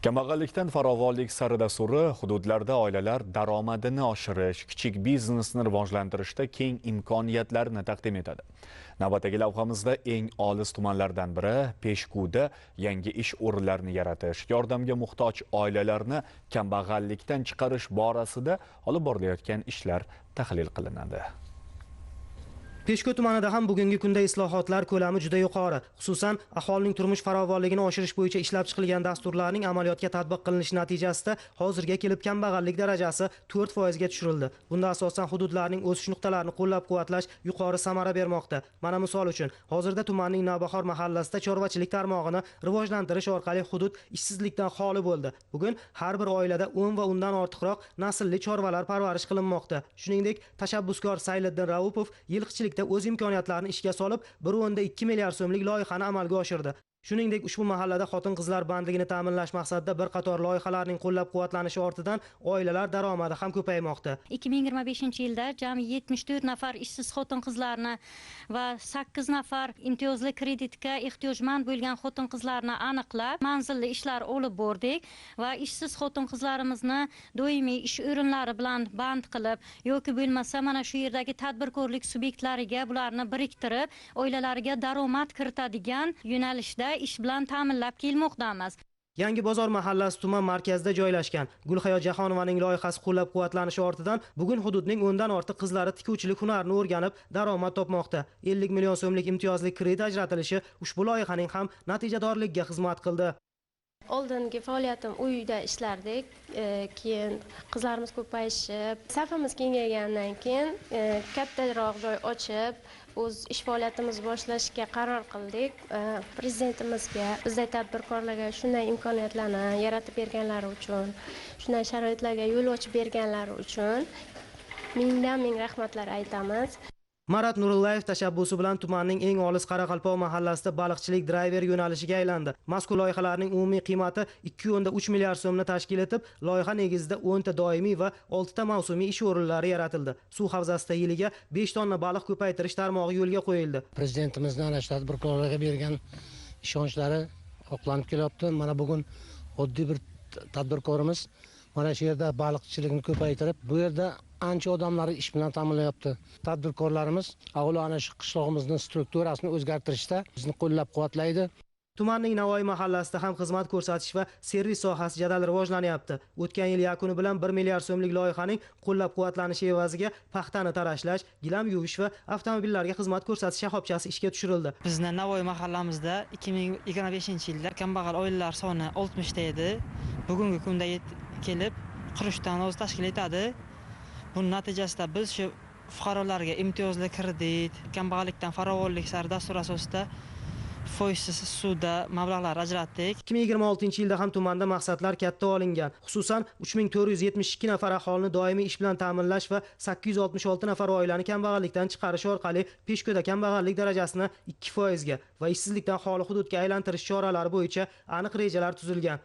Kambag'allikdan farovonlik sari dasturi hududlarda oilalar daromadini oshirish, kichik biznesni rivojlantirishda keng imkoniyatlarni taqdim etadi. Navbatdagi lavhamizda eng olis tumanlardan biri Peshkuda yangi ish o'rinlarini yaratish, yordamga muhtoj oilalarni kambag'allikdan chiqarish borasida olib borilayotgan ishlar tahlil qilinadi. Peshku tumanida ham bugungi kunda islohotlar ko'lami juda yuqori. Xususan, aholining turmush farovonligini oshirish bo'yicha ishlab chiqilgan dasturlarning amaliyotga tatbiq qilinishi natijasida hozirga kelib kambag'allik darajasi 4% ga tushirildi. Bunda asosan hududlarning o'sish nuqtalarini qo'llab-quvvatlash yuqori samara bermoqda. Mana misol uchun, hozirda tumanning Navbahor mahallasida chorvachilik tarmog'ini rivojlantirish orqali hudud ishsizlikdan xoli bo'ldi. Bugun har bir oilada 10 va undan ortiqroq naslli chorvalar parvarish qilinmoqda. Shuningdek, tashabbuskor Sayliddin Raupov yilqichilik o'z imkoniyatlarini ishga solib, 1.2 milliard so'mlik loyihani amalga oshirdi. Shuningdek, ushbu mahallada xotin-qizlar bandligini ta'minlash maqsadida bir qator loyihalarning qo'llab-quvvatlanishi ortidan oilalar daromadi ham ko'paymoqda. 2025-yilda jami 74 nafar ishsiz xotin-qizlarni va 8 nafar imtiyozli kreditga ehtiyojmand bo'lgan xotin-qizlarni aniqlab, manzilli ishlar olib bordik va ishsiz xotin-qizlarimizni doimiy ish o'rinlari bilan band qilib, yoki bo'lmasa mana shu yerdagi tadbirkorlik subyektlariga bularni biriktirib, oilalariga daromad kiritadigan yo'nalishda ish bilan ta'minlab kelmoqdamiz. Yangi bozor mahallasi tuman markazida joylashgan. Gulhayo Jahonovaning loyihasi qo'llab-quvvatlanishi ortidan bugun hududning 10 dan ortiq qizlari tikuvchilik hunarini o'rganib, daromad topmoqda. 50 million so'mlik imtiyozli kredit ajratilishi ushbu loyihaning ham natijadorligiga xizmat qildi. Oldingi faoliyatim uyda ishlardik, keyin qizlarimiz ko'payishib, safimiz kengaygandan keyin kattaroq joy ochib, o'z ish faoliyatimizni boshlashga qaror qildik. Prezidentimizga, bizday tadbirkorlarga shunday imkoniyatlarni yaratib berganlari uchun, shunday sharoitlarga yo'l ochib berganlari uchun mingdan ming rahmatlar aytamiz. Marat Nurullayev tashabbusi bilan tumanning eng olis Qoraqalpoq mahallasida baliqchilik drayver yo'nalishiga aylandi. Mazkur loyihalarning umumiy qiymati 2.3 milliard so'mni tashkil etib, loyiha negizida 10 ta doimiy va 6 ta mavsumiy ish o'rinlari yaratildi. Suv havzasida yiliga 5 tonna baliq ko'paytirish tarmog'i yo'lga qo'yildi. Prezidentimizning ana shu tadbirkorlarga bergan ishonchlari oqlanib kelyapti. Mana bugun oddiy bir tadbirkorimiz mana shu yerda baliqchilikni ko'paytirib, bu yerda ancha odamlarni ish bilan ta'minlayapti. Tadbirkorlarimiz avvalo ana shu qishlog'imizni strukturasini o'zgartirishda bizni qo'llab-quvvatlaydi. Tumanning Navoiy mahallasida ham xizmat ko'rsatish va servis sohasi jadal rivojlanyapti. O'tgan yil yakuni bilan 1 milliard so'mlik loyihaning qo'llab-quvvatlanishi evaziga paxtani tarashlash, gilam yuvish va avtomobillarga xizmat ko'rsatish shoxobchasi ishga tushirildi. Bizni Navoiy mahallamizda 2025-yilda kambag'al oilalar soni 60 ta edi. Bugungi kunda kelib 43 tani o'zi tashkil etadi. Buning natijasida biz shu fuqarolarga imtiyozli kredit, kambag'allikdan farovonlik sari dasturi asosida foizsiz ssuda mablag'lar ajratdik. 2026-yilda ham tumanda maqsadlar katta olingan. Xususan, 3472 nafar aholini doimiy ish bilan ta'minlash va 866 nafar oilani kambag'allikdan chiqarish orqali Peshkuda kambag'allik darajasini 2% ga va ishsizlikdan xoli hududga aylantirish choralari bo'yicha aniq rejalar tuzilgan.